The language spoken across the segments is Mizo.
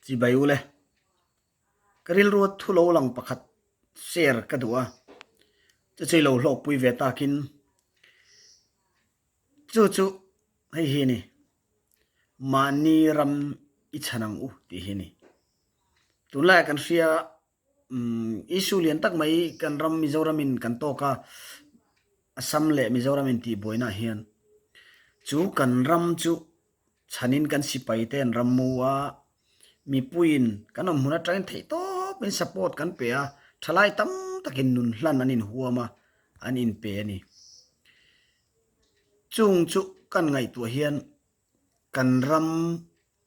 Chibai u le. Ka rilru thu lo lang pakhat share ka duh a, chu chu i lo hlawkpui ve takin chu chu hei hi a ni, mahni ram i chhan ang u tih hi a ni. Tunlaiah kan hria Issue lian tak mai kan ram Mizoram in kan tawk a, Assam leh Mizoram in tih buaina ah hian chu kan ram chu chhanin kan sipai te an ram mu a, mipuiin kan awm hmun atangin theih tawp in support kan pe a, thalai tam takin nun hlan an inhuam a, an inpe a ni. Chung chu kan ngaihtuah hian kan ram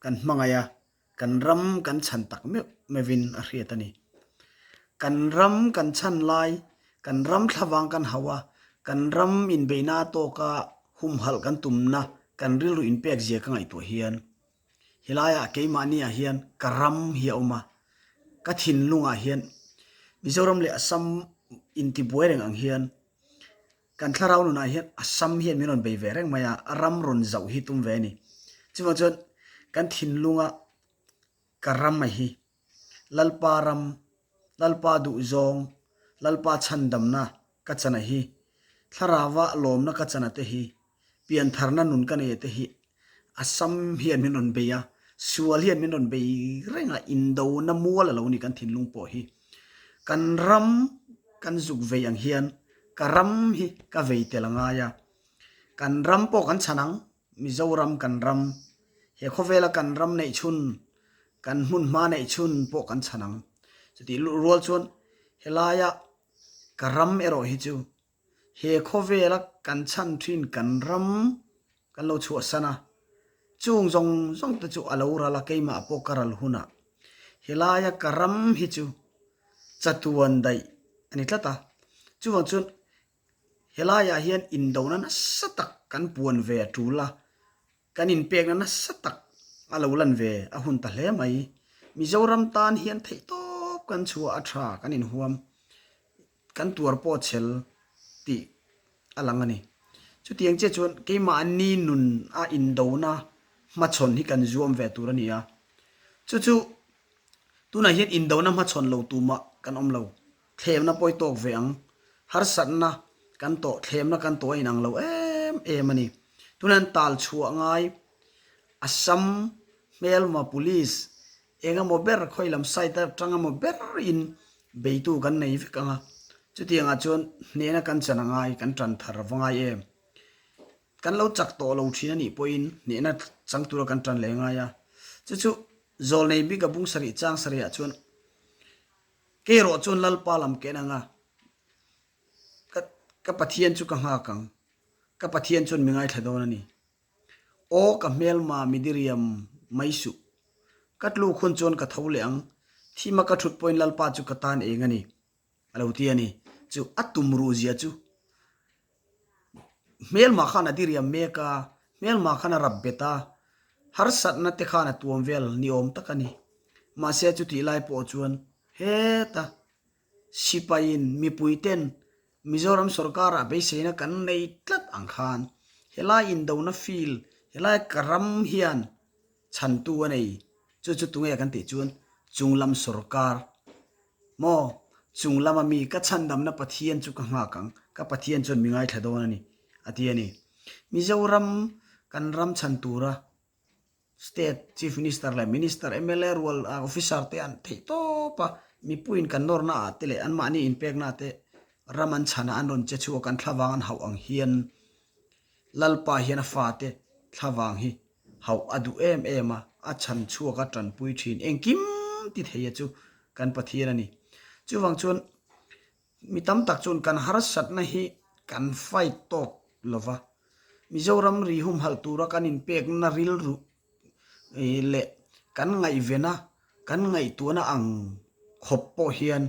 kan hmangaih a, kan ram kan chhan tak meuh meuhin a hriat a ni. Kan ram kan chhan lai, kan ram thlavang kan hauh a, kan ram inbeihna a tawka humhalh kan tumna kan rilru inpek zia ka ngaihtuah hian helaiah keimahniah hian ka ram hi a awm a, ka thinlungah hian Mizoram leh Assam intibuai reng ang hian Kan thlarau nunah hian Assam hian min rawn bei ve reng mai a, a ram rawn zauh hi tum ve a ni. Chuvang chuan kan thinlunga ka ram a hi Lalpa ram, Lalpa duhzawng, Lalpa chhandamna ka chan a hi, thlarauva lawmna ka chan a te hi, piantharna nun ka nei a te hi Assam hian min rawn bei a, sual hian min rawn bei reng a, indona mual a lo ni kan thinlung pawh hi. Kan ram kan zuk vei ang hian ka ram hi ka vei tel a ngai a, kan ram pawh kan chhan ang, Mizoram kan ram, he khawvela kan ram neih chhun, kan hmun hma neih chhun pawh kan chhan ang. Chutih rual chuan helaia ka ram erawh hi chu He khawvela kan chhan thin kan ram kan lo chhuahsan a, chung zawng zawng te chu a lo ral a, keimah pawh ka ral hunah helaia ka ram hi chu chatuan daih a ni tlat a. Chuvang chuan helaiah hian indona nasa tak kan puan ve a tul a, kan inpekna nasa tak a lo lan ve a hun ta hle mai. Mizoram tan hian theihtawp kan chhuah a tha kan inhuam. Kan tuar pawh chhel tih a lang a ni. Chutiang chiah chuan keimahni nun a indona hmachhawn hi kan zuam ve tur a ni a. Chu chu tunah hian indona hmachhawn lo tumah kan awm lo. Thlemna pawi tawk ve ang. Harsatna kan tawh, thlemna kan tawh a inang lo em em a ni. Tunah hian tal chhuah ngai Assam hmelma police Eng emaw ber khawi lam side atang emaw berin beitu kan nei vek ang a, chutiangah chuan hnehna kan chan a ngai, kan tan thar va ngai em? Kan lo chak tawh lo thin a nih pawhin hnehna chang tura kan tan leh ngai a, chu chu Zawlnei bik a bung sarih chang sarihah chuan kei erawh chuan Lalpa lam ken ang a, ka ka Pathian chu ka nghak ang, ka Pathian chuan mi ngaithla dawn a ni. Aw ka hmelma midiriam mai suh. Ka tluk hun chuan ka tho leh ang, thima ka thut pawhin Lalpa chu ka tan eng a ni, a lo ti a ni. Chu a tum ruh zia chu hmelma khan a diriam mek a, hmelma khan a rap bet a, harsatna te khan a tuam vel ni awm tak a ni. Mahse chutih lai pawh chuan heta sipaiin mipuiten Mizoram sorkarah beiseina kan nei tlat ang khan helai indona field, helai ka ram hian chhantu a nei, chu chu tunge kan tih chuan chunglam sorkar maw, chunglama mi ka chhandamna Pathian chu ka nghak ang, ka Pathian chuan mi ngaithla dawn a ni a ti a ni. Mizoram kan ram chhan tura State Chief Minister leh Minister, mla rual officer te an theih tawp a, mipuiin kan nawrna ah te leh anmahni inpekna ah te ram an chhan a an rawn che chhuak an thlavang an hauh ang hian Lalpa hian a fate thlavang hi hauh a duh em em a, a chhan chhuak a tanpui thin engkim ti thei a chu kan Pathian a ni. Chuvang chuan Mi tam tak chuan kan harsatna hi kan fight tawk lo va, Mizoram ri humhalh tura kan inpekna rilru leh kan ngaihvena, kan ngaihtuahna ang khawp pawh hian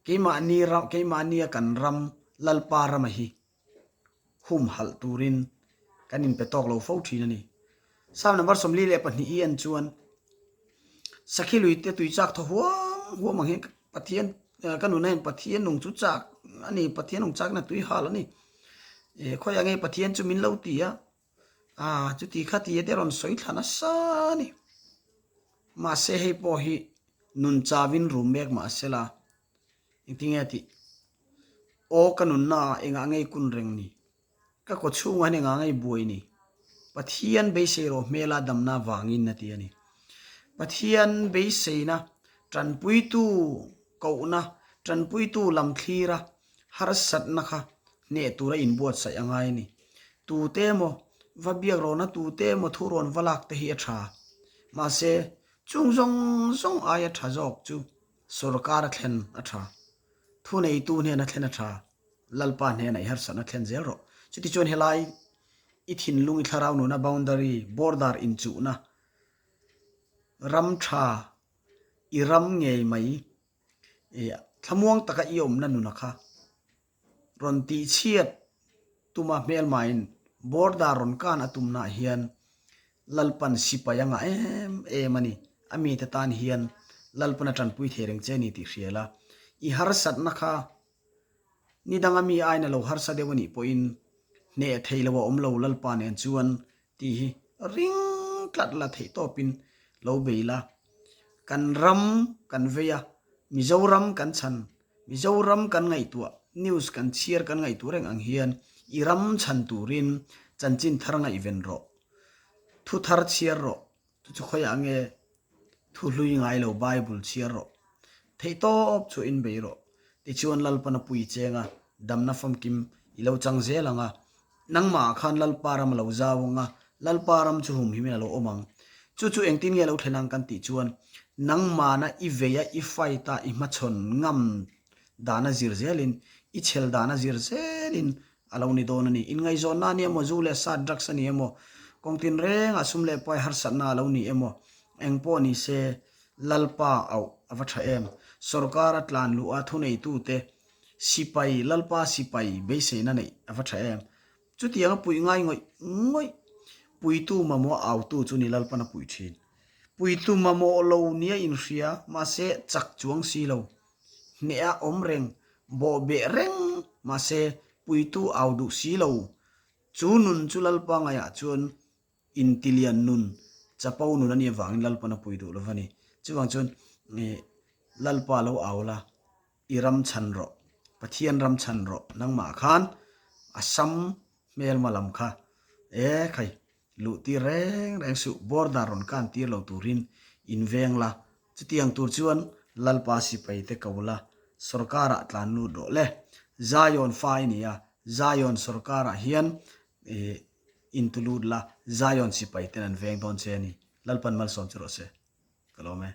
keimahni ram, keimahnia kan ram Lalpa rama hi humhalh turin kan inpe tawk lo fo thin a ni. Psalm number 42 i en chuan Sakhi lui te tui chak thaw huam huam ang hian Pathian ka nuna hian Pathian nung chu chak a ni, Pathian nung chakna tui hal a ni. Khawiah nge Pathian chu min lo ti a, chuti kha ti te rawn sawi thla nasa a ni. Mahse hei pawh hi nun chauin rum mek mah sela, engtinge tih? Aw ka nunna ah engah ngei kun reng ni? Ka kaw chhungah hian engah ngei buai ni? Pathian beisei rawh hmela damna vangin a ti a ni. Pathian beiseina tanpuitu kohna, tanpuitu lam thlira harsatna kha hneh tura inbuatsaih a ngai a ni. Tute emaw va biak rawhna tute emaw thu rawn va lak te hi a tha. Mahse, chung zawng zawng aia tha zawk chu sorkar a thlen a tha. Thuneitu hnena thlen a tha. Lalpa hnena i harsatna thlen zel rawh. Chutichuan helai i thinlung i thlarau nuna boundary, border inchuhna ram tha i ram ngei mai Thlamuang taka i awmna nuna kha rawn tihchhiat tuma hmelmain border rawn kan a tumnaah hian Lalpan sipai a ngah em em a ni. A mite tan hian Lalpan a tanpui thei reng che a ni tih hria la. I harsatna kha ni danga mi aina lo harsa deuh a nih pawhin hneh thei lo a awm lo Lalpa nen chuan tih hi ring tlat la theih tawpin lo bei la. Kan ram kan vei a, Mizoram kan chhan, Mizoram kan ngaihtuah, news kan chhiar kan ngaihtuah reng ang hian i ram chhan turin chanchin thar ngaihven rawh, thu thar chhiar rawh, chu chu khawiah nge thu hlui ngai lo Bible chhiar rawh, theih tawp chu in bei rawh. Tichuan Lalpan a pui cheng a, damna famkim i lo chang zel ang a, Nangmah ah khan Lalpa ram a lo zau ang a, Lalpa ram chu humhimin a lo awm ang. Chu chu engtin nge a lo thlen ang kan tih chuan, nangmahna i vei a, i fight a, i hmachhawn ngam dana zir zelin, i chhel dana zir zelin a lo ni dawn a ni. Inngaihzawnna a ni emaw, zu leh sa, drugs a ni emaw, kawng tinrengah sum leh pai harsatna a lo ni emaw, eng pawh ni se, Lalpa auh a va tha em. Sorkar a tlan luh a thuneitute Sipai, Lalpa sipai beiseina neih a va tha em? Chutianga puih ngai ngawih ngawih puitu mamawh autu chu ni Lalpan a puih thin. Puitu mamawh lo nia inhria, mahse chak chuang si lo. Hneha awm reng, bawhbeh reng, mahse puitu au duh si lo. Chu nun chu Lalpa ngaihah chuan Intilian nun, chapo nun a nih avangin Lalpan a pui duh lo va ni. Chuvang chuan Lalpa lo au la, i ram chhan rawh, Pathian ram chhan rawh, nangmah khan a sam hmelma lam kha e khai luh tir reng reng suh, border rawn kan tir lo turin in veng la, chutiang tur chuan Lalpa sipai te ko la, sorkarah tlan lut rawh le. Zion fa i ni a, Zion sorkarah hian Intulut la, Zion sipai ten an veng dawn che a ni. Lalpan malsawm chu rawh se. Ka lawm e.